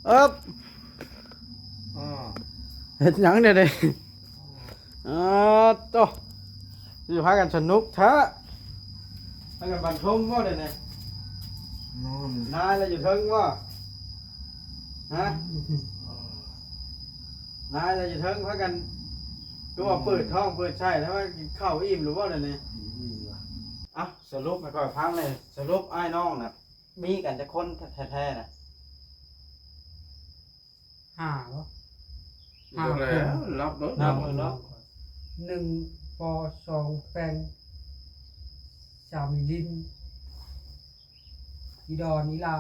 ເອີບ ເຮັດຫຍັງເດນີ້? ເອີ ໂຕ ຢູ່ພາກັນສະໜຸກແທ້ ພາກັນບັນທົມບໍ່ເດນີ້? ນາຍລະຢູ່ເທິງບໍ່? ຮະ? ນາຍລະຢູ່ເທິງ ພາກັນ ຄືວ່າເປີດທ້ອງເປີດໄສ້ ແລ້ວວ່າກິນເຂົ້າອີ່ມຫຼືບໍ່ເດນີ້? ເອົ້າ ສະຫຼຸບໃຫ້ຂ້ອຍຟັງແດ່ ສະຫຼຸບອ້າຍນ້ອງນະ ມີກັນຈັກຄົນແທ້ໆນະ? ຫ້າບໍ່? ຫ້າຄົນ ນັບເບິ່ງ ນັບເບິ່ງເນາະ ໜຶ່ງ ປໍ ສອງ ແຟງ ສາມ ອີລິນ ອີດອນ ອີຫຼ້າ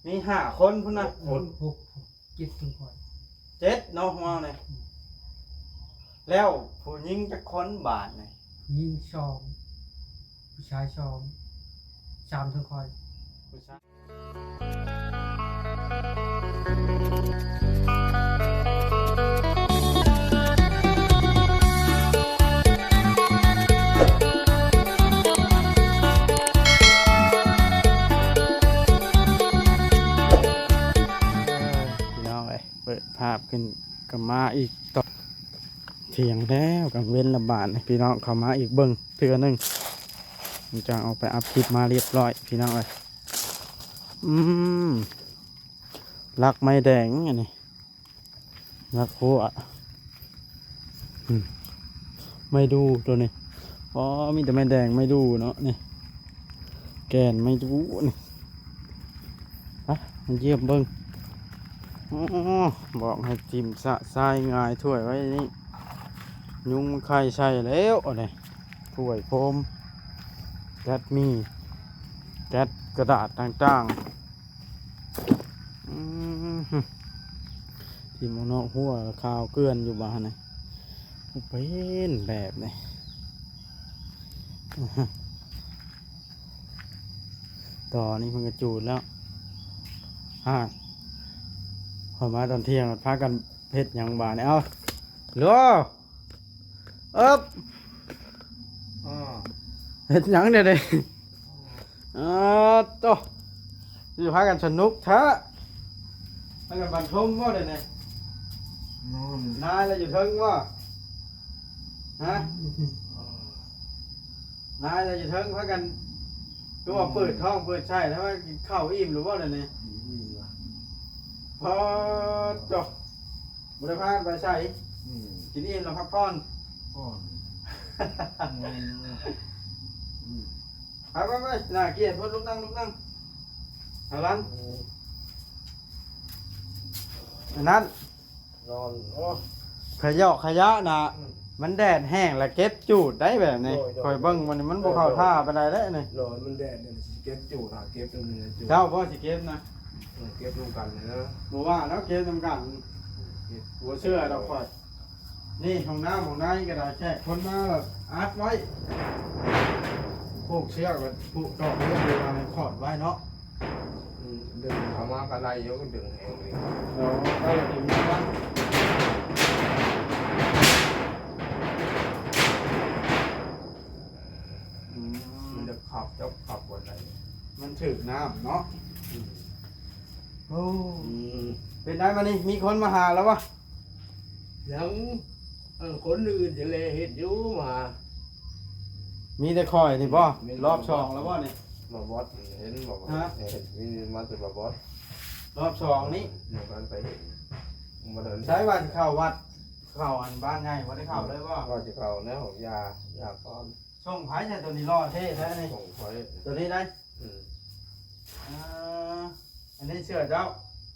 ມີຫ້າຄົນພຸ້ນນະ ຫົກຄົນ ຫົກ ເຈັດຄົນຂ້ອຍ ເຈັດເນາະ ຂອງເຮົານີ້ ອືມ ແລ້ວຜູ້ຍິງຈັກຄົນບາດນີ້? ຜູ້ຍິງສອງ ຜູ້ຊາຍສອງ ສາມເທິງຂ້ອຍ ຜູ້ຊາຍ ພີ່ນ້ອງເອີຍ ເປີດພາບຂຶ້ນ ກໍມາອີກຕອນທ່ຽງແລ້ວ ກາງເວັນລະບາດນີ້ ພີ່ນ້ອງເຂົ້າມາອີກເບິ່ງເທື່ອໜຶ່ງ ຫຼັງຈາກອອກໄປອັບຄລິບມາຮຽບຮ້ອຍ ພີ່ນ້ອງເອີຍ ອືມ ຫຼັກໄມ້ແດງອັນນີ້ ຫຼັກຫົວ ອືມ ໄມ້ດູ່ໂຕນີ້ ອໍ ມີແຕ່ໄມ້ແດງໄມ້ດູ່ເນາະ ນີ້ ແກ່ນໄມ້ດູ່ນີ້ ໄປ ມາຢ້ຽມເບິ່ງ ອໍ ບອກໃຫ້ຖິ້ມຊະຊາຍຫງາຍຖ້ວຍໄວ້ນີ້ ຍຸງໄຂ່ໃສ່ແລ້ວ ອັນນີ້ ຖ້ວຍໂຟມ ແກັດໝີ່ ແກັດກະດາດຕ່າງໆ ອືມ ທີ່ໝົງນອກຫົວຂາວເກືອນຢູ່ບາດນີ້ ເປັນແບບນີ້ ຕອນນີ້ເພິ່ນກະຈູດແລ້ວ ຮະ ຂ້ອຍມາຕອນທ່ຽງ ພາກັນເຮັດຫຍັງບາດນີ້ ເອົ້າ ໂລ ເອີບ ເຮັດຫຍັງເດນີ້? ເອີ ໂຕ ຢູ່ພາກັນສະໜຸກແທ້ ພາກັນບັນທົມບໍ່ເດນີ້? ນາຍລະຢູ່ເທິງບໍ່? ຮະ? ນາຍລະຢູ່ເທິງ ພາກັນ ຄືວ່າເປີດທ້ອງເປີດໄສ້ ແລ້ວວ່າກິນເຂົ້າອີ່ມຫຼືບໍ່ເດນີ້? ພໍ ໂຕ ບໍ່ໄດ້ພາກັນໄປໃສ ອືມ ກິນອີ່ມແລ້ວພັກຜ່ອນ ຜ່ອນ ແມ່ນ ອືມ ໄປໆໆ ໜ້າກຽດພຸ້ນ ລຸກນັ່ງ ລຸກນັ່ງ ເອົາຫຼັງ ອັນນັ້ນ ນອນ ໂອ້ ຂະຫຍອກຂະຫຍະນະ ອືມ ມັນແດດແຫ້ງລະເກັບຈູດໄດ້ແບບນີ້ ໂດຍໆ ຂ້ອຍເບິ່ງມັນ ມັນບໍ່ເຂົ້າທ່າປານໃດເດ້ນີ້ ໂດຍ ມັນແດດນີ້ຊິເກັບຈູດ ຫາເກັບຈັ່ງໃດຈູດ ເຈົ້າບໍ່ຊິເກັບນະ? ເອີ ເກັບນຳກັນເດີ ບໍ່ວ່າແລ້ວເກັບນຳກັນ ເກັບ ບໍ່ເຊື່ອດອກຂ້ອຍ ນີ້ຫ້ອງນ້ຳຫ້ອງໃນກໍໄດ້ ແຂກຄົນມາແລ້ວອັດໄວ້ ຜູກເຊືອກ ຜູກຕອກເຊືອກ ຫຼືວ່າໃຫ້ຂອດໄວ້ເນາະ ອືມ ດຶງເຂົ້າມາກໍໄດ້ຢູ່ ດຶງແຮງເລີຍ ເອີ ໄດ້ ອືມ ມັນຈະຂັບ ຈະຂັບບ່ອນໃດ ມັນຖືກນ້ຳເນາະ ອືມ ໂອ້ ອືມ ເປັນໄດບາດນີ້ ມີຄົນມາຫາແລ້ວບໍ່? ຍັງ ເອີ ຄົນອື່ນຈະແລເຮັດຢູ່ມາ ມີແຕ່ຂ້ອຍນີ້ບໍ່? ມີ ຮອບສອງແລ້ວບໍ່ນີ້? ບ່າວບອດເຫັນບໍ່? ຮະ? ເຫັນ ມີມາແຕ່ບ່າວບອດ ຮອບສອງນີ້ ຍັງບໍ່ໄດ້ເຫັນ ບໍ່ໄດ້ ໃສວ່າຊິເຂົ້າວັດ ເຂົ້າອັນບ້ານໃຫຍ່ ບໍ່ໄດ້ເຂົ້າເລີຍບໍ່? ວ່າຊິເຂົ້າແລ້ວ ຢ່າ ຢ່າກ່ອນ ສົ່ງໃຜຊະ ໂຕນີ້ຫຼໍ່ເທ່ແທ້ນີ້ ສົ່ງຂ້ອຍ ໂຕນີ້ໄດ໋ ອືມ ອ່າ ອັນນີ້ເສື້ອເຈົ້າ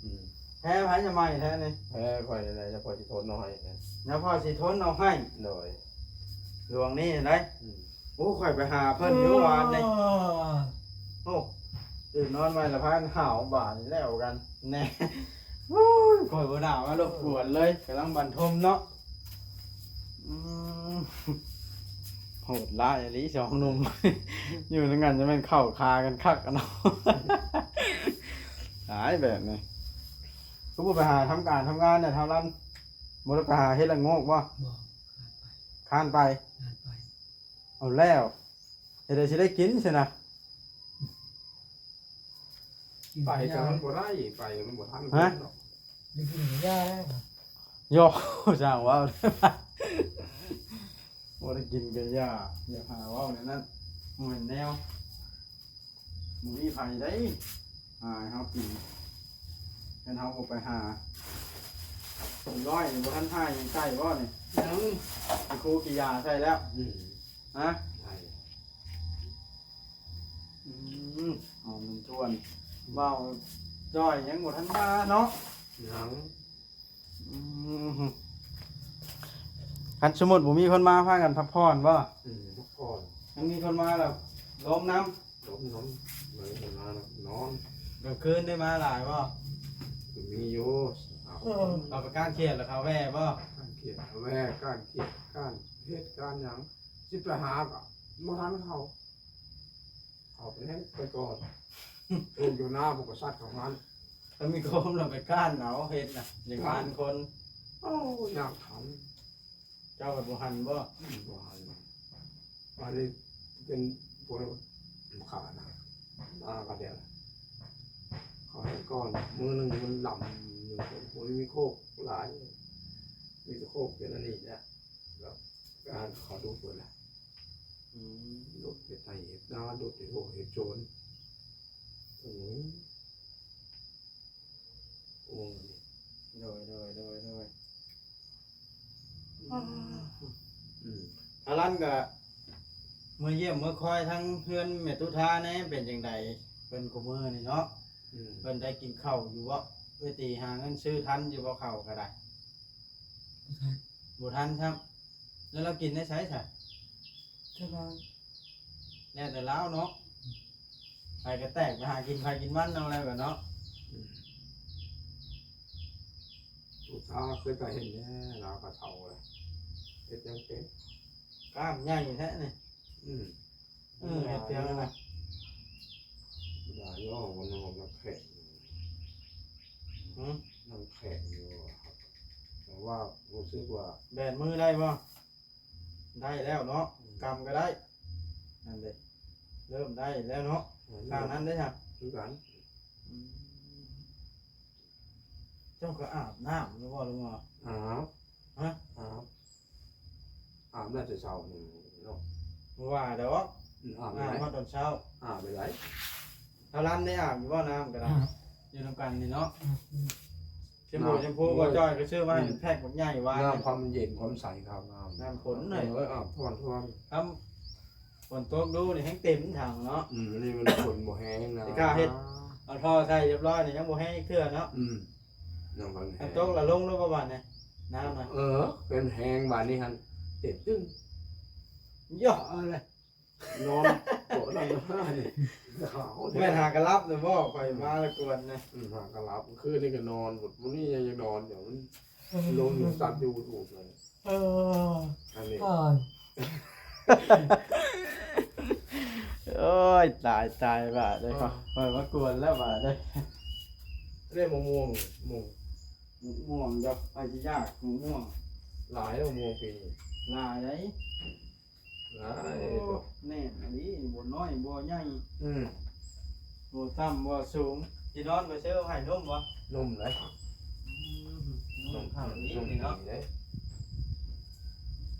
ອືມ ແພ້ໃຜຈະໃໝ່ແທ້ນີ້ ແພ້ຂ້ອຍນີ້ແຫຼະ ຢ່າພໍຊິທົນເອົາໃຫ້ ຢ່າພໍຊິທົນເອົາໃຫ້ ໂດຍ ດວງນີ້ໄດ໋ ອືມ ໂອ້ ຂ້ອຍໄປຫາເພິ່ນຢູ່ວານນີ້ ໂອ້ ຕື່ນນອນໃໝ່ລະພາກັນຫາວບາດນີ້ແລ້ວກັນ ແນ່ ໂອ້ຍ ຂ້ອຍບໍ່ໜ້າມາລົບກວນເລີຍ ກຳລັງບັນທົມເນາະ ອືມ ໂຫດຮ້າຍອີ່ຫຼີສອງໜຸ່ມ ຢູ່ນຳກັນຈະແມ່ນເຂົ້າຄາກັນຄັກເນາະ ຕາຍແບບນີ້ ຄືບໍ່ໄປຫາທຳການທຳງານແດ່ ທ້າວລັນ ບໍ່ໄດ້ໄປຫາເຮັດລະໂງກບໍ່? ບໍ່ ຄ້ານໄປ ຄ້ານໄປ ຄ້ານໄປ ເອົາແລ້ວ ເຮັດໃດຊິໄດ້ກິນຊັ້ນນະ? ໄປກໍມັນບໍ່ໄດ້ ໄປມັນບໍ່ທັນ ຮະ? ໄດ້ກິນກໍຢ່າແລ້ວ. ໂຢ ຊ່າງເວົ້າ ບໍ່ໄດ້ກິນກໍຢ່າ ຢ່າຫາເວົ້າແນວນັ້ນ ບໍ່ແມ່ນແນວ ບໍ່ມີໃຜໃດຫາໃຫ້ເຮົາກິນ ຄັນເຮົາບໍ່ໄປຫາ. ລຸງນ້ອຍນີ້ບໍ່ທັນຖ່າຍຫຍັງໃສ່ບໍ່ນີ້? ຍັງ. ໄປຄູຂີ້ຢາໃສ່ແລ້ວ? ອືມ. ຮະ? ໄດ້. ອືມ ຫອມທວນ ເວົ້າຈ້ອຍຍັງບໍ່ທັນມາເນາະ? ຍັງ. ອືມ ຄັນສົມມຸດບໍ່ມີຄົນມາ ພາກັນພັກຜ່ອນບໍ່? ອືມ ພັກຜ່ອນ. ຄັນມີຄົນມາແລ້ວ ລົມນຳ? ລົມນຳ. ບໍ່ມີຄົນມານອນ. ກາງຄືນໄດ້ມາຫຼາຍບໍ່? ກໍມີຢູ່. ເອີ ເຂົາໄປກ້ານຂຽດແລ້ວເຂົາແວ່ບໍ່? ກ້ານຂຽດເຂົາແວ່ ກ້ານຂຽດ ກ້ານເຫັດ ກ້ານຫຍັງ ຊິໄປຫາກໍບໍ່ທັນເຂົາ. ເຂົາໄປແລ້ວໄປກ່ອນ. ລູກຢູ່ນາ ພວກກໍສັດເຂົາຫັ້ນ. ຖ້າມີຄວາມລະໄປກ້ານເອົາເຫັດນະ ຢ່າງ ກ້ານ ບ້ານຄົນ. ໂອ້ ຍາກທັນ. ເຈົ້າກໍບໍ່ຫັນບໍ່? ອືມ ບໍ່ຫັນ. ບາດນີ້ເປັນພວກຂ້ານະ ນາກໍແລ້ວ ເຂົາເຫັນກ່ອນ. ມື້ໜຶ່ງມັນດຳຢູ່ ບໍ່ມີໂຄກຫຼາຍ ມີແຕ່ໂຄກເປັນອັນນີ້ແຫຼະ. ແລ້ວກະເຂົາດູດເບິດແຫຼະ. ອືມ ດູດເຮັດໄຮ່ເຮັດນາ ດູດເຮັດໂຮງເຮັດສວນ. ໂອ້ຍ ໂອ້ຍ ໂດຍ ໂດຍ ໂດຍ ໂດຍ. ອືມ ອືມ ທາລັນກະເມືອຢ້ຽມເມືອຄອຍທາງເຮືອນແມ່ຕຸທາແດ່ ເປັນຈັ່ງໃດເພິ່ນຄູ່ມື້ນີ້ເນາະ? ອືມ ເພິ່ນໄດ້ກິນເຂົ້າຢູ່ບໍ່? ເອື້ອຍຕີຫາເງິນຊື້ທັນຢູ່ບໍ່ເຂົ້າກໍໄດ້? ບໍ່ທັນ ບໍ່ທັນຊ້ຳ. ແລ້ວລາວກິນໄດ້ໃສຊະ? ສະບາຍ. ແລ້ວແຕ່ລາວເນາະ. ໃຜກໍແຕກໄປຫາກິນໃຜກິນມັນເອົາແລ້ວກັນເນາະ. ອືມ ຜູ້ສາວເຄີຍໄປເຫັນແດ່ ລາວກໍເຖົ້າແລ້ວ ເຮັດຫຍັງເປັນ? ກ້າມໃຫຍ່ແທ້ນີ້. ອືມ ເອີ ເຮັດພຽງນັ້ນນະ. ຢ່າຍໍມັນນອນນ້ຳແຂງ. ຫື? ນ້ຳແຂງຢູ່. ແຕ່ວ່າຮູ້ສຶກວ່າ ແບນມືໄດ້ບໍ່? ໄດ້ແລ້ວເນາະ. ອືມ ກຳກໍໄດ້. ນັ້ນເດ້ ເລີ່ມໄດ້ແລ້ວເນາະ. ອືມ ຂ້າງນັ້ນເດ້ຊະ? ຄືກັນ. ອືມ ເຈົ້າກໍອາບນ້ຳຢູ່ບໍ່ ລຸງ? ອາບ. ຮະ? ອາບ. ອາບແລ້ວແຕ່ເຊົ້ານີ້ເນາະ. ບໍ່ວ່າດອກ. ອືມ ອາບ ອາບໄດ້ ຮອດຕອນເຊົ້າ. ອາບໄດ້ ທາລັນໄດ້ອາບຢູ່ບໍ່ ນ້ຳກໍໄດ້? ອາບ. ຢູ່ນຳກັນນີ້ເນາະ. ອືມ ແຊມພູ ແຊມພູ ໂອ້ຍ ບໍ່ຈ່ອຍກໍຊື້ມາໃຫ້ ອືມ ແພັກບັກໃຫຍ່ວ່າ ນ້ຳຄວາມເຢັນຄວາມໃສຂາວງາມ. ນ້ຳຝົນເລີຍ. ເອີ ອາບທ່ວມໆ. ຖ້າຝົນຕົກດູນີ້ແຮງເຕັມຖັງເນາະ. ອືມ ອັນນີ້ມັນຝົນບໍ່ແຮງນະ. ທີ່ຂ້າເຮັດເອົາທໍ່ໃສ່ຮຽບຮ້ອຍນີ້ຍັງບໍ່ແຮງເທື່ອເນາະ. ອືມ ນ້ຳມັນແຮງ. ຄັນຕົກລະລົງໂລດບໍ່ບາດນີ້ ນ້ຳນະ. ເອີ ເປັນແຮງບາດນີ້ຫັ້ນ ເຕັມຕຶ້ງ. ເຍາະເອົາເລີຍ. ນອນໂຕະນັ້ນນະ ໜາວແທ້. ແມ່ນຫາກະຫຼັບເລີຍບໍ່? ຂ້ອຍມາລະກວນນະ. ອືມ ຫາກະຫຼັບ ຄືນນີ້ກໍນອນ ບາດມື້ນີ້ຍັງຢາກນອນຢູ່ ມັນລົມຢູ່ ສັ່ນຢູ່ອູບເລີຍ. ເອີ ອັນນີ້ ໂອ້ຍ ຕາຍ ຕາຍ ບາດເດ້. ເອີ ຂ້ອຍມາກວນແລ້ວບາດເດ້. ເດ້ ມະມ່ວງ ມ່ວງ ມະມ່ວງ ດອກ ໃຜຊິຢາກ ມະມ່ວງ. ຫຼາຍແລ້ວ ມະມ່ວງປີນີ້ ຫຼາຍໃດ. ຫຼາຍ. ໂອ້ ແໜ້ນອີ່ຫຼີ ບໍ່ນ້ອຍບໍ່ໃຫຍ່. ອືມ ບໍ່ຕ່ຳບໍ່ສູງ. ທີ່ນອນກໍເຊີໃຫ້ນຸ່ມບໍ່? ນຸ່ມເດ້. ອືມ ນຸ່ມ ນຸ່ມຄັກອີ່ຫຼີເນາະ. ນຸ່ມດີເດ້.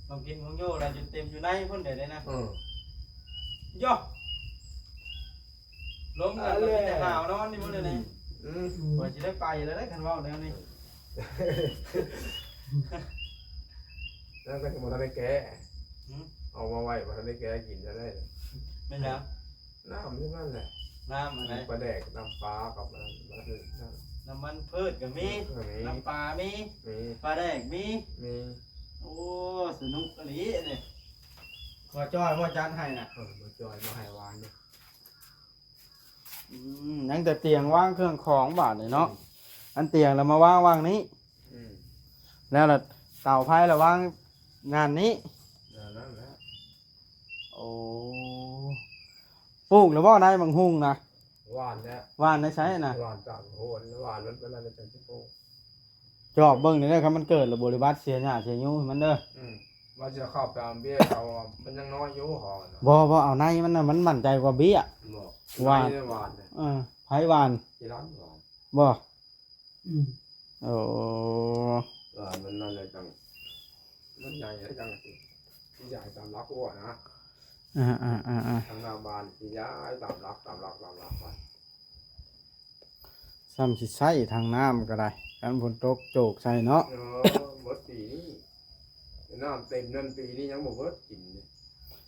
ຂອງກິນຂອງຢູ່ລະຈົນເຕັມຢູ່ໃນພຸ້ນເດ້ນະ. ເອີ ຢອກ ລົມກັນ ແລ້ວມີແຕ່ຫາວນອນນີ້ມື້ນີ້. ອືມ ຂ້ອຍຊິໄດ້ໄປແລ້ວເດ້ ຄັນເວົ້າແນວນີ້. ແລ້ວກໍບໍ່ທັນໄດ້ແກະ. ຫື? ເອົາມາໄວ້ບໍ່ທັນໄດ້ແກະກິນຈະໄດ້. ແມ່ນຫຍັງ? ນ້ຳຢູ່ນັ້ນແຫຼະ. ນ້ຳອັນໃດ? ປາແດກ ນ້ຳປາກັບນ້ຳມັນພືດ. ນ້ຳມັນພືດກໍມີ ກໍມີ ນ້ຳປາມີ ມີ ປາແດກມີ ມີ. ໂອ້ ສະໜຸກອີ່ຫຼີນີ້. ບໍ່ຈ່ອຍບໍ່ຈັດໃຫ້ນະ. ເອີ ບໍ່ຈ່ອຍບໍ່ໃຫ້ວາງເດ້. ອືມ ຍັງແຕ່ຕຽງວາງເຄື່ອງຂອງບາດນີ້ເນາະ. ອືມ ອັນຕຽງລະມາວາງວາງນີ້. ອືມ ແລ້ວລະເຕົາໄຟລະວາງງານນີ້. ແນວນັ້ນແຫຼະ. ໂອ້ ປູກລະບໍ່ນາຍບັກຫຸ່ງນະ? ຫວ່ານແລ້ວ. ຫວ່ານໃນໃສນະ? ຫວ່ານຕາມໂຮນ ຫວ່ານມັນເປັນລະຈັງຊິປູກ. ຈອບເບິ່ງແດ່ເດີ ຄັນມັນເກີດລະບໍລິບັດເສຍຫຍ້າເສຍຫຍ້າໃຫ້ມັນເດີ. ອືມ ວ່າຈະເຂົ້າໄປເອົາເບ້ຍເອົາ ມັນຍັງນ້ອຍຢູ່. ບໍ່ ບໍ່ເອົາໃນມັນນະ ມັນໝັ້ນໃຈກວ່າເບ້ຍ. ບໍ່ ຫວ່ານ ໃນຫວ່ານ. ເອີ ໃຜຫວ່ານ? ອີ່ຫຼານຫວ່ານ. ບໍ່? ອືມ ໂອ້ ວ່າມັນນັ້ນແຫຼະ ຈັ່ງ ມັນໃຫຍ່ແລ້ວຈັ່ງຊິ ຊິຍ້າຍຕາມຫຼັກຫົວນະ. ອ່າໆໆໆ ທາງໜ້າບ້ານຊິຍ້າຍຕາມຫຼັກ ຕາມຫຼັກ ຕາມຫຼັກໄປ. ສ່ຳຊິໃຊ້ທາງນ້ຳກໍໄດ້ ຄັນຝົນຕົກໂຈກໃສ່ເນາະ. ເອີ ໝົດປີນີ້ ນ້ຳເຕັມນັ້ນ ປີນີ້ຍັງບໍ່ເບິດກິນນີ້.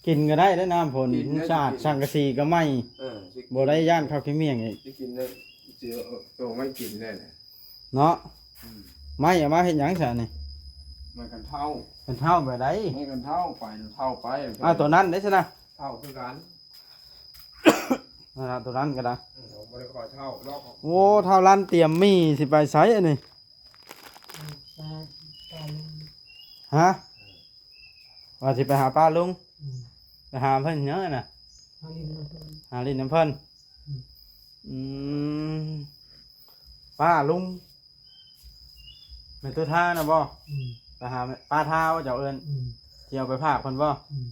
ກິນກໍໄດ້ເດ້ນ້ຳຝົນ ກິນໄດ້ ສາດ ກິນ ສັງກະສີກໍໄໝ້. ເອີ ຊິກິນ ບໍ່ໄດ້ຢ້ານເຂົ້າຂີ້ໝ້ຽງອີກ ຊິກິນໄດ້ ຊິເອົາໂຕໄມ້ກິນໄດ້ແຫຼະ. ເນາະ ອືມ ໄມ້ເອົາມາເຮັດຫຍັງຊະນີ້? ໄມ້ກັນເທົ້າ. ກັນເທົ້າແບບໃດ? ໄມ້ກັນເທົ້າ ໄປເທົ້າໄປ. ອ້າວ ໂຕນັ້ນເດ້ຊະນະ? ເທົ້າຄືກັນ ນັ້ນລະ ໂຕນັ້ນກໍໄດ້. ອືມ ບໍ່ໄດ້ຄ່ອຍເທົ້າດອກ. ໂອ້ ເທົ້າລັນຕຽມໝີ່ ຊິໄປໃສອັນນີ້? ຮະ? ວ່າຊິໄປຫາປ້າລຸງ. ອືມ ໄປຫາເພິ່ນຫຍັງນະ? ຫາຫຼິ້ນນຳເພິ່ນ ຫາຫຼິ້ນນຳເພິ່ນ. ອືມ ອືມ ປ້າລຸງ ແມ່ນໂຕທານະບໍ່? ອືມ ໄປຫາປ້າທາບໍ່ ເຈົ້າເອີ້ນ? ອືມ ຊິເອົາໄປຝາກເພິ່ນບໍ່? ອືມ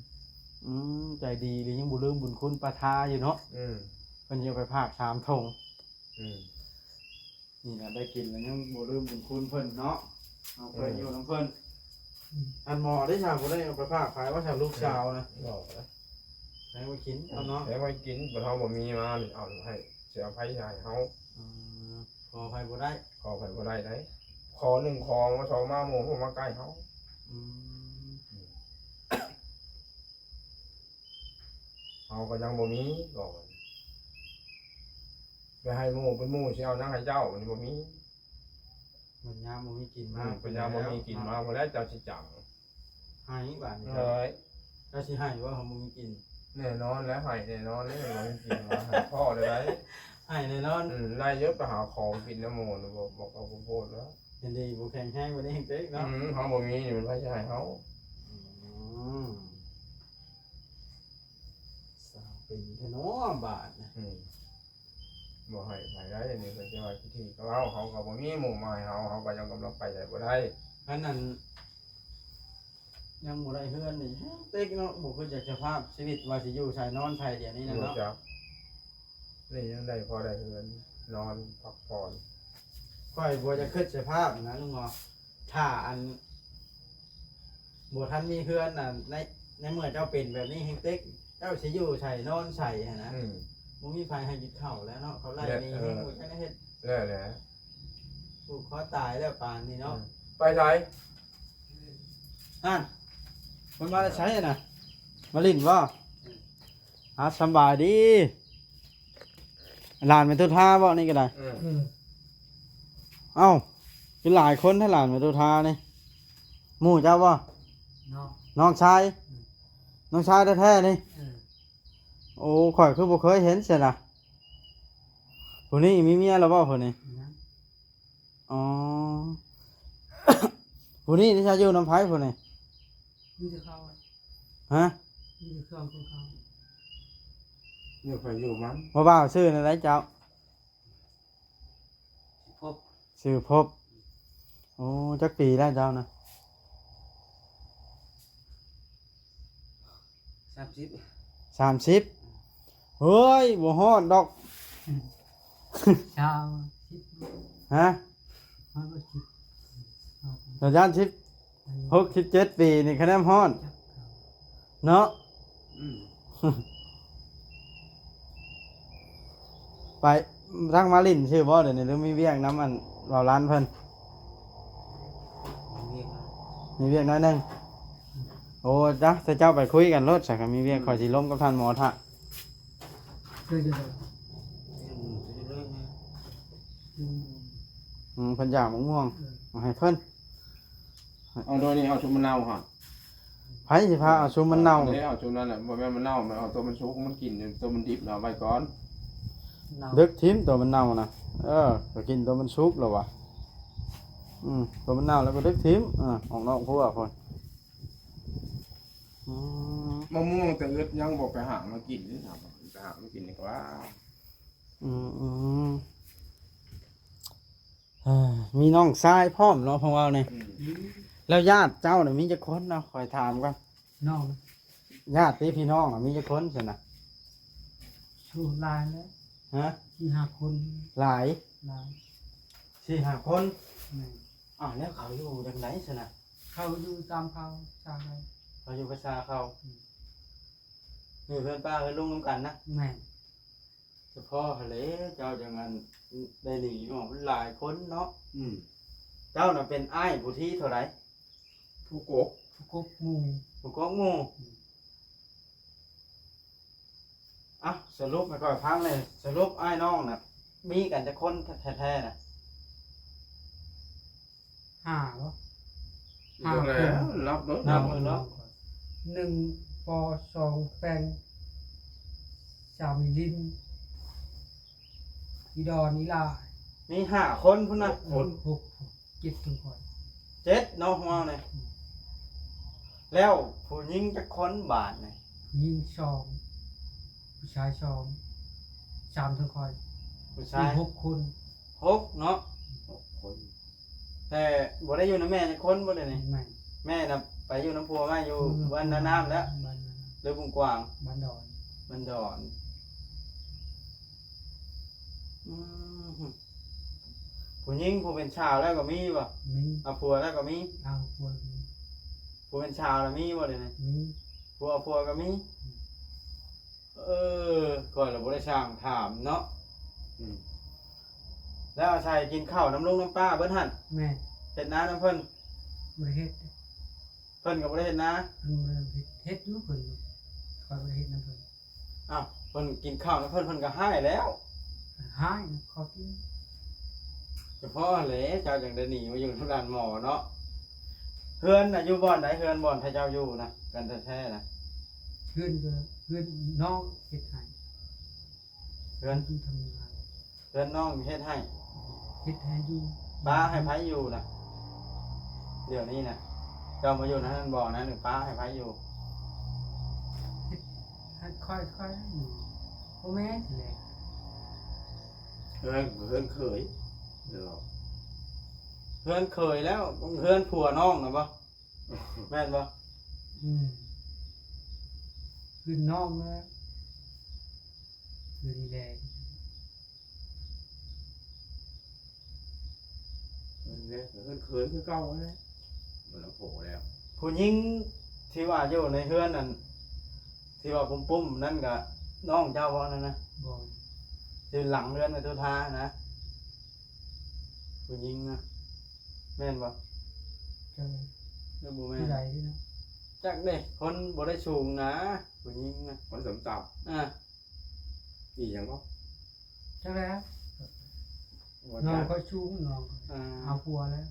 ອືມ ໃຈດີເລີຍ ຍັງບໍ່ລືມບຸນຄຸນປ້າທາຢູ່ເນາະ. ອືມ ເພິ່ນຊິເອົາໄປຝາກສາມຖົງ. ອືມ ນີ້ນະ ໄດ້ກິນແລ້ວຍັງບໍ່ລືມບຸນຄຸນເພິ່ນເນາະ. ເຮົາເຄີຍ ເອີ ຢູ່ນຳເພິ່ນ. ອືມ ອັນໝໍເດ້ຊະ ບໍ່ໄດ້ເອົາໄປຝາກໃຜວ່າຊະ ລູກສາວນະ? ບໍ່ນະ ໃຫ້ໄວ້ກິນເອົາເນາະ. ໃຫ້ໄວ້ກິນ ບັດເຮົາບໍ່ມີມາ ເອົາໃຫ້ ຊິເອົາໃຜໃຫ້ເຮົາ? ອືມ ຂໍໃຜບໍ່ໄດ້ ຂໍໃຜບໍ່ໄດ້ໃດ. ຂໍໜຶ່ງ ຂໍມາ ສອງມາ ໝູ່ບໍ່ມາໃກ້ເຮົາ. ອືມ ເຮົາກໍຍັງບໍ່ມີ ບອກ ໄປໃຫ້ໝູ່ ເປັນໝູ່ຊິເອົາຫຍັງໃຫ້ເຈົ້າ ມັນບໍ່ມີ. ບັດຍາມບໍ່ມີກິນມາ ອືມ ບັດຍາມບໍ່ມີກິນມາ ພຸ້ນແຫຼະເຈົ້າຊິຈັງ ໃຫ້ບາດນີ້. ເອີຍ ເຈົ້າຊິໃຫ້ບໍ່ ເຮົາບໍ່ມີກິນ? ແນ່ນອນແຫຼະ ໃຫ້ແນ່ນອນເດ້ ບໍ່ມີກິນມາໃຫ້ພໍ່ໄດ້ໃດ. ໃຫ້ແນ່ນອນ. ອືມ ໄລ່ຢູ່ ໄປຫາຂອງກິນນຳໝູ່ ບໍ່ ບໍ່ ກໍບໍ່ໂພດແລ້ວ. ເຫັນດີ ບໍ່ແຂງແຮງ ບໍ່ໄດ້ແຮງເຕັກເນາະ. ອືມ ເຮົາບໍ່ມີນີ້ ມັນໃຜຊິໃຫ້ເຮົາ? ອືມ ສ້າງເປັນແທ້ເນາະບາດນະ. ອືມ ບໍ່ໃຫ້ໃຜໄດ້ ອັນນີ້ເພິ່ນຊິວ່າຂີ້ຖີ່ກໍເວົ້າ ເຮົາກໍບໍ່ມີໝູ່ມາໃຫ້ເຮົາ ເຮົາກໍຍັງກຳລັງໄປໃສບໍ່ໄດ້. ອັນນັ້ນ ຍັງບໍ່ໄດ້ເຮືອນນີ້ແຮງເຕັກເນາະ ບໍ່ຄືຈາກສະພາບຊີວິດວ່າຊິຢູ່ໃສນອນໃສດຽວນີ້ນະເນາະ. ບໍ່ຈັກ ນີ້ຍັງໄດ້ພໍໄດ້ເຮືອນນອນພັກຜ່ອນ. ຂ້ອຍບໍ່ຢາກຄິດສະພາບນະລຸງເນາະ ຖ້າອັນ ບໍ່ທັນມີເຮືອນນະ ໃນ ໃນເມື່ອເຈົ້າເປັນແບບນີ້ແຮງເຕັກ ເຈົ້າຊິຢູ່ໃສນອນໃສຫັ້ນນະ. ອືມ ບໍ່ມີໃຜໃຫ້ກິນເຂົ້າແລ້ວເນາະ ເຂົາໄລ່ໜີ ເອີ ແຮງບໍ່ຈັກເຮັດ. ແລ້ວແຫຼະ ຜູກຄໍຕາຍແລ້ວປານນີ້ເນາະ. ອືມ ໄປໃສຫັ້ນ? ເພິ່ນມາແຕ່ໃສນະ? ມາຫຼິ້ນບໍ່? ອືມ ອ່າ ສຳບາຍດີ. ຫຼານແມ່ຕຸດຫາບໍ່ນີ້ກໍໄດ້? ເອີ ເອົ້າ ຄືຫຼາຍຄົນແທ້ຫຼານແມ່ຕຸດຫານີ້? ໝູ່ເຈົ້າບໍ່? ນ້ອງ ນ້ອງຊາຍ. ອືມ ນ້ອງຊາຍແທ້ໆນີ້? ເອີ ໂອ້ ຂ້ອຍຄືບໍ່ເຄີຍເຫັນຊັ້ນນະ. ຜູ້ນີ້ມີເມຍແລ້ວບໍ່ຜູ້ນີ້? ຍັງ. ອໍ ຜູ້ນີ້ນີ້ຊະຢູ່ນຳໃຜຜູ້ນີ້? ມີແຕ່ເຂົາ. ຮະ? ມີແຕ່ເຄື່ອງຂອງເຂົາ ຢູ່ໃຜຢູ່ມັນ. ຜູ້ບ່າວຊື່ແນວໃດເຈົ້າ? ຊື່ພົບ. ຊື່ພົບ. ໂອ້ ຈັກປີແລ້ວເຈົ້ານະ? ສາມສິບ. ສາມສິບ? ເຮີ້ຍ ບໍ່ຮອດດອກ. ຊາວ ສິບ. ຮະ? ຮອດບໍ່ ສິບ ຮອດ ອາຈານ ສິບຫົກ ສິບເຈັດປີນີ້ຄະແນນຮອດ ຈັກ ເນາະ. ອືມ ໄປທາງມາຫຼິ້ນຊື່ບໍ່ດຽວນີ້ ຫຼືມີວຽກນຳອັນເວົ້າລ້ານເພິ່ນ? ມີວຽກ ມີວຽກໜ້ອຍໜຶ່ງ. ໂອ້ ຈ້ະ ເຈົ້າໄປຄຸຍກັນໂລດຊະ ຄັນມີວຽກ ອືມ ຂ້ອຍຊິລົມກັບທ່ານໝໍຖ້າ. ເຄີຍຢູ່ໃສ? ອືມ ອືມ ເພິ່ນຢາກໝາກມ່ວງ ເອີ ເອົາໃຫ້ເພິ່ນ. ເອົາໂດຍນີ້ ເອົາຊຸມມະນາວຫັ້ນ. ໃຜຊິພາເອົາຊຸມມັນເນົ່າ? ເອົາຊຸມນັ້ນແຫຼະ ບໍ່ແມ່ນມັນເນົ່າ ມັນເອົາຕົວມັນສຸກ ມັນກິນຕົວມັນດິບນະ ເອົາໄວ້ກ່ອນ. ເອົາ ດຶກຖິ້ມຕົວມັນເນົ່ານະ. ເອີ ກໍກິນຕົວມັນສຸກແລ້ວວະ. ອືມ ຕົວມັນເນົ່າແລ້ວກໍດຶກຖິ້ມ ອາ ອອກນອກຄົວພຸ້ນ. ອືມ ມະມ່ວງແຕ່ອຶດຍັງບໍ່ໄປຫາມາກິນເດ້ ໄປຫາມາກິນດີກວ່າ. ອືມ ອືມ ເອີ ມີນ້ອງຊາຍພ້ອມເນາະ ພວກເຮົານີ້. ອືມ ແລ້ວຍາດເຈົ້ານະມີຈັກຄົນເນາະ? ຂ້ອຍຖາມກ່ອນ. ນ້ອງ ຍາດຕິພີ່ນ້ອງນະມີຈັກຄົນຊັ້ນນະ? ໂອ້ ຫຼາຍແລ້ວ. ຮະ? ສີ່ຫ້າຄົນ. ຫຼາຍ? ຫຼາຍ ສີ່ຫ້າຄົນ. ແມ່ນ. ອ້າວ ແລ້ວເຂົາຢູ່ຈັ່ງໃດຊັ້ນນະ? ເຂົາຢູ່ຕາມເຂົາ ສາເຂົາ ເຂົາຢູ່ພາສາເຂົາ. ອືມ ຢູ່ເຮືອນປ້າເຮືອນລຸງນຳກັນນະ? ແມ່ນ. ສະເພາະຫັ້ນແຫຼະ ເຈົ້າຈັ່ງອັນໄດ້ໜີອອກ ມັນຫຼາຍຄົນເນາະ. ອືມ ເຈົ້ານະເປັນອ້າຍຜູ້ທີເທົ່າໃດ? ຜູ້ກົກ ຜູ້ກົກໝູ່ ຜູ້ກົກໝູ່. ອືມ ອ່ະ ສະຫຼຸບໃຫ້ຂ້ອຍຟັງແດ່ ສະຫຼຸບອ້າຍນ້ອງນະ ມີກັນຈັກຄົນແທ້ໆນະ? ຫ້າບໍ? ຫ້າຄົນ ນັບເບິ່ງ ນັບເບິ່ງເນາະ. ໜຶ່ງ ປໍ ສອງ ແປ້ງ ສາມ ອີລິນ ອີດອນ ອີຫຼ້າ ມີຫ້າຄົນພຸ້ນນະ. ຫົກຄົນ ຫົກ ເຈັດຄົນຂ້ອຍ ເຈັດເນາະ ຮວມນີ້. ອືມ ແລ້ວຜູ້ຍິງຈັກຄົນບາດນີ້? ຜູ້ຍິງສອງ ຜູ້ຊາຍສອງ ສາມທັງຂ້ອຍ ຜູ້ຊາຍຫົກຄົນ. ຫົກເນາະ ຫົກຄົນ. ແຕ່ບໍ່ໄດ້ຢູ່ນຳແມ່ຈັກຄົນບໍ່ ດຽວນີ້? ແມ່ນ. ແມ່ນະໄປຢູ່ນຳຜົວມາຢູ່ ອືມ ບ້ານນານ້ຳແລ້ວ ບ້ານນານ້ຳ ຫຼືບຸງກວາງ? ບ້ານດອນ ບ້ານດອນ. ອືມ ຜູ້ຍິງຜູ້ເປັນສາວແລ້ວກໍມີບໍ່? ມີ. ເອົາຜົວແລ້ວກໍມີ? ເອົາຜົວກໍມີ. ຜູ້ເປັນສາວລະມີບໍ່ ດຽວນີ້? ມີ. ຜູ້ເອົາຜົວກໍມີ? ອືມ ເອີ ຂ້ອຍລະບໍ່ໄດ້ຊ່າງຖາມເນາະ. ອືມ ແລ້ວອາໄສກິນເຂົ້ານຳລຸງນຳປ້າເບິດຫັ້ນ? ແມ່ນ. ເຮັດນານຳເພິ່ນ? ບໍ່ໄດ້ເຮັດ. ເພິ່ນກໍບໍ່ໄດ້ເຮັດນາ? ເພິ່ນບໍ່ໄດ້ເຮັດ ເຮັດຢູ່ເພິ່ນ ຂ້ອຍບໍ່ໄດ້ເຮັດນຳເພິ່ນ. ອ້າວ ເພິ່ນກິນເຂົ້ານຳເພິ່ນ ເພິ່ນກໍຮ້າຍແລ້ວ. ຮ້າຍ ຂໍກິນ. ສະເພາະຫັ້ນແຫຼະ ເຈົ້າຈັ່ງໄດ້ໜີມາຢູ່ນຳຫຼານໝໍເນາະ. ເຮືອນນະຢູ່ບ່ອນໃດ? ເຮືອນບ່ອນທີ່ເຈົ້າຢູ່ນະ ກັນແທ້ໆນະ? ເຮືອນກໍເຮືອນນ້ອງເຮັດໃຫ້. ເຮືອນ ເຮືອນທຳງານ ເຮືອນນ້ອງເຮັດໃຫ້? ເຮັດໃຫ້ຢູ່. ປ້າໃຫ້ໃຜຢູ່ລະ ດຽວນີ້ນະ? ເຈົ້າມາຢູ່ໃນນັ້ນບໍ່ນະ ຫຼືປ້າໃຫ້ໃຜຢູ່? ເຮັດໃຫ້ຂ້ອຍ ຂ້ອຍຢູ່. ບໍ່ແມ່ນແຫຼະ ເຮືອນ ເຮືອນເຂີຍ ເຮືອນເຂີຍແລ້ວ ເຮືອນຜົວນ້ອງນະບໍ່? ແມ່ນບໍ່? ອືມ ເຮືອນນ້ອງນະ ເຮືອນນີ້ແຫຼະ. ເຮືອນເຄີຍຄືເກົ່າຫັ້ນແຫຼະ ມັນລະໂພແລ້ວ. ຜູ້ຍິງທີ່ວ່າຢູ່ໃນເຮືອນນັ້ນ ທີ່ວ່າປຸ້ມໆນັ້ນກະນ້ອງເຈົ້າບໍ່ນັ້ນນະ? ບໍ່. ຢູ່ຫຼັງເຮືອນແມ່ຕຸທານະ ຜູ້ຍິງນະ ແມ່ນບໍ່? ຈັກ ຫຼືບໍ່ແມ່ນ? ຜູ້ໃດເນາະ? ຈັກເດ້ ຄົນບໍ່ໄດ້ສູງນະ ຜູ້ຍິງນະ ຄົນຕ່ຳໆ ອ່າ ອີຫຍັງເກາະ? ຈັກແລ້ວ ບໍ່ ນ້ອງ ຈັກ ຂ້ອຍສູງ ນ້ອງ ອ່າ ເອົາຜົວແລ້ວ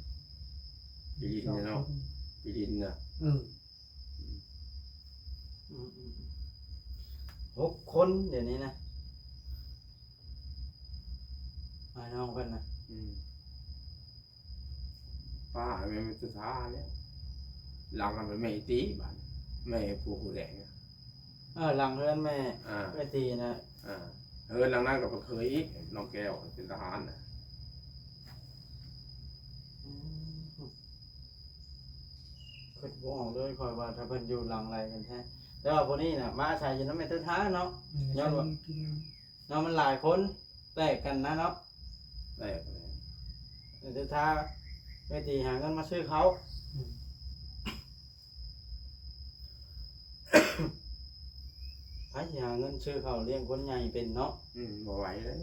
ປີດິນເນາະ ສອງຄົນ ປີດິນນະ ເອີ ອືມ ອືມ ອືມ ຫົກຄົນດຽວນີ້ນະ ອ້າຍນ້ອງເພິ່ນນະ ອືມ. ປ້າແມ່ນແມ່ຕຸທາແລ້ວ ຫຼັງນັ້ນແມ່ນແມ່ອີຕີ ບາດແມ່ຜູ້ ຜູ້ແດງ ເອີ ຫຼັງເຮືອນແມ່ ອ່າ ເອື້ອຍຕີນະ ອ່າ ເຮືອນຫຼັງນັ້ນກໍເຄີຍອີກ ນ້ອງແກ້ວເປັນທະຫານນະ ອືມ ຄິດບໍ່ອອກເລີຍຂ້ອຍວ່າ ຖ້າເພິ່ນຢູ່ຫຼັງໃດກັນແທ້ ແຕ່ວ່າຜູ້ນີ້ນະ ມາອາໄສຢູ່ນຳແມ່ຕຸທາເນາະ ອືມ ຍ້ອນວ່າ ເນາະ ມັນຫຼາຍຄົນແຕກກັນນະເນາະ ແຕກແລ້ວ ແຕ່ຖ້າໄປຕີຫາເງິນມາຊື້ເຂົ້າ ອືມ ໃຜຊິຫາເງິນຊື້ເຂົ້າລ້ຽງຄົນໃຫຍ່ເປັນເນາະ ອືມ ບໍ່ໄຫວເດ້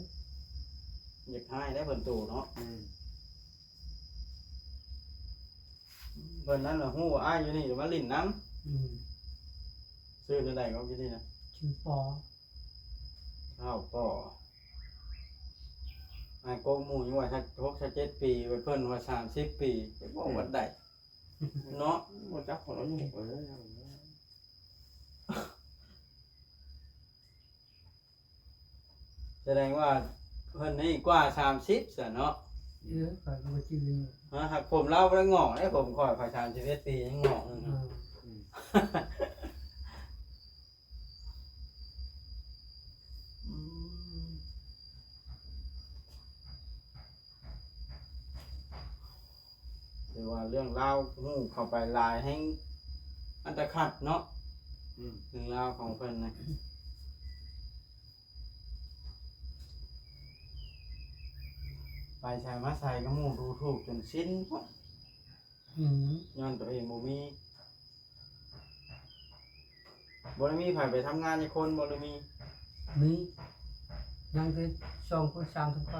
ຢາກຮ້າຍໄດ໋ເພິ່ນໂຕເນາະ ອືມ ເພິ່ນນັ້ນນະ ຮູ້ວ່າອ້າຍຢູ່ນີ້ ມາຫຼິ້ນນຳ ອືມ ຊື່ແນວໃດເກາະຢູ່ນີ້ນະ ຊື່ປໍ ທ້າວປໍ ອ້າຍກົກໝູ່ຍັງວ່າ ຫົກສິບເຈັດປີ ເພິ່ນວ່າ ສາມສິບປີ ໄປເວົ້າວັດໃດເນາະ ບໍ່ຈັກຄົນອາຍຸ ເອີ ສະແດງວ່າເພິ່ນນີ້ກວ່າສາມສິບຊະເນາະ ເອີ ຂ້ອຍກໍບໍ່ຈື່ ຫາ ຫາກຜົມລາວບໍ່ໄດ້ງອກເດ້ ຜົມຂ້ອຍ ຂ້ອຍສາມສິບເອັດປີຍັງງອກ ເອີ ອືມ ອືມ ຖືວ່າເລື່ອງລາວຮູ້ເຂົ້າໄປຫຼາຍແຮງອັນຕະຄັດເນາະ ອືມ ເລື່ອງລາວຂອງເພິ່ນນະ. ໄປໃສມາໃສກັບໝູ່ດູຖູກຈົນຊິນພຸ້ນ. ອືມ ຍ້ອນຕົວເອງບໍ່ມີ ບໍ່ໄດ້ມີໃຜໄປທຳງານຈັກຄົນບໍ່ ຫຼືມີ? ມີ ຍັງແຕ່ສອງຄົນສາມຄົນໄປ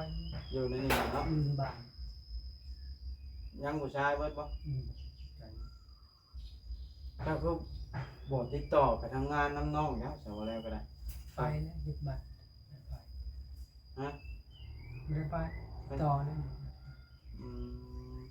ຢູ່ໃນນີ້ເນາະ ຢູ່ໃນບ້ານ ຍັງຜູ້ຊາຍເບິດບໍ່? ອືມ ເຈົ້າຄືບໍ່ຕິດຕໍ່ໄປທຳງານນຳນ້ອງເຈົ້າ ຊະວ່າແລ້ວກໍໄດ້ ໄປແລ້ວ ເຮັດບັດ ໄປ ຮະ? ບໍ່ໄດ້ໄປ ໄປ ຕໍ່ແລ້ວ ອືມ.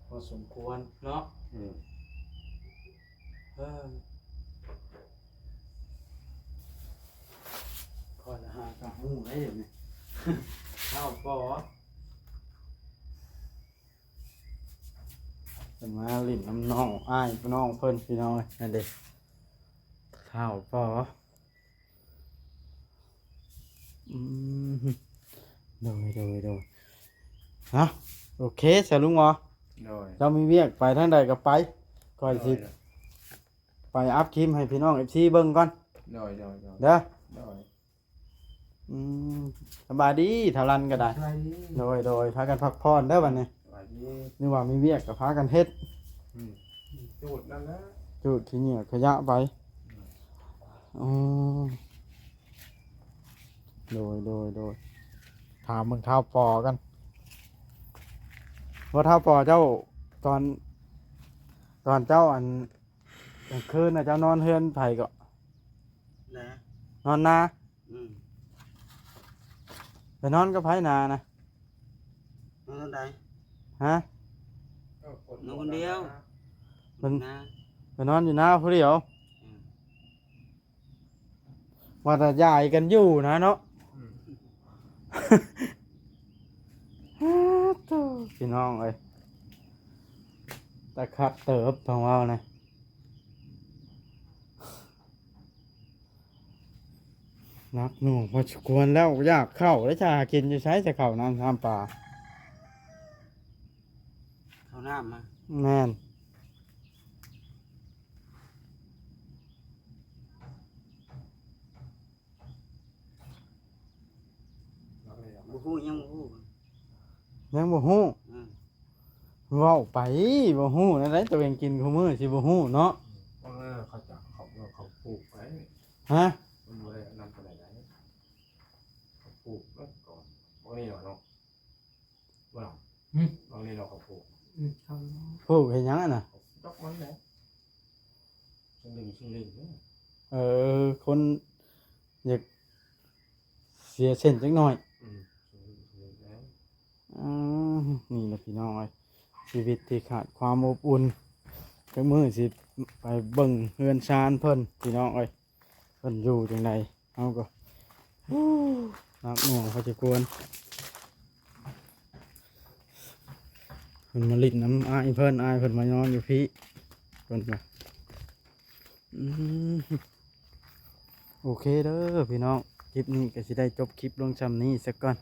ພໍສົມຄວນເນາະ ອືມ ເອີ ຂ້ອຍລະຫາກະຮູ້ໄດ໋ດຽວນີ້ ເຖົ້າພໍ ເພິ່ນມາຫຼິ້ນນຳນ້ອງອ້າຍນ້ອງເພິ່ນ ພີ່ນ້ອງເອີຍ ນັ້ນເດ້ ເຖົ້າພໍ ອືມ ໂດຍ ໂດຍ ໂດຍ ເນາະ ໂອເຄ ສະລຸງໝໍ ໂດຍ ເຈົ້າມີວຽກໄປທາງໃດກໍໄປ ຂ້ອຍຊິ ໂດຍ ໄປອັບຄລິບໃຫ້ພີ່ນ້ອງເອັຟຊີເບິ່ງກ່ອນ ໂດຍ ໂດຍ ໂດຍ ເດີ ໂດຍ ອືມ ສະບາຍດີ ທ້າວລັນກໍໄດ້ ສະບາຍດີ ໂດຍ ໂດຍ ພາກັນພັກຜ່ອນເດີບັດນີ້ ສະບາຍດີ ຫຼືວ່າມີວຽກກໍພາກັນເຮັດ ອືມ ຈູດນັ້ນແຫຼະ ຈູດຂີ້ເຫຍື້ອຂະຫຍະໄປ ອືມ ໂດຍ ໂດຍ ໂດຍ ຖາມເບິ່ງທ້າວປໍກັນ ວ່າທ້າວປໍເຈົ້າ ຕອນ ຕອນເຈົ້າ ອັນ ກາງຄືນນະ ເຈົ້ານອນເຮືອນໃຜເກາະ? ນາ ນອນນາ ອືມ ໄປນອນກັບໃຜນານະ? ນອນໃດ? ຮະ? ນອນຄົນດຽວ ເພິ່ນ ນາ ໄປນອນຢູ່ນາຜູ້ດຽວ ອືມ ວ່າແຕ່ຢາຍກັນຢູ່ນະເນາະ ອືມ ໂທ້ ພີ່ນ້ອງເອີຍ ຕາຄັກເຕີບ ຟັງເວົ້ານະ ໜັກໜ່ວງພໍສົມຄວນແລ້ວ ຢາກເຂົ້າແລ້ວ ຈະຫາກິນຢູ່ໃສ ຈະເຂົ້ານ້ຳຊຳປາ ເຂົ້ານ້ຳມາ ແມ່ນ. ບໍ່ຮູ້ ຍັງບໍ່ຮູ້ ຍັງບໍ່ຮູ້ ອືມ ເວົ້າໄປ ບໍ່ຮູ້ແນວໃດ ຕົວເອງກິນຄູ່ມື້ຊິບໍ່ຮູ້ເນາະ ເອີ ເຂົາຈະ ເຂົາ ເຂົາປູກໄປ ຮະ ມັນບໍ່ໄດ້ອັນນັ້ນປານໃດ ເຂົາປູກໄວ້ກ່ອນ ບໍ່ນີ້ເນາະ ບໍ່ລະ ຫຶ ບາງນີ້ເນາະ ເຂົາປູກ ອືມ ເຂົາປູກເຮັດຫຍັງຫັ້ນນະ? ດອກມັນແຫຼະ ສະລິງ ສະລິງເດ້ ເອີ ຄົນຢາກເສຍເສັ້ນຈັກໜ້ອຍ ອືມ ສະລິງ ສະລິງເດ້ ອືມ ນີ້ແຫຼະພີ່ນ້ອງເອີຍ ຊີວິດທີ່ຂາດຄວາມອົບອຸ່ນ ຈັກມື້ຊິໄປເບິ່ງເຮືອນຊານເພິ່ນ ພີ່ນ້ອງເອີຍ. ເພິ່ນຢູ່ຈັ່ງໃດ ເຮົາກໍ ໂອ້ ໜັກໜ່ວງພໍສົມຄວນ ເພິ່ນມາຫຼິ້ນນຳອ້າຍເພິ່ນ ອ້າຍເພິ່ນມານອນຢູ່ພີ້ ເພິ່ນວ່າ ອືມ ໂອເຄເດີພີ່ນ້ອງ ຄລິບນີ້ກໍຊິໄດ້ຈົບຄລິບລົງຊ່ຳນີ້ສາກ່ອນ.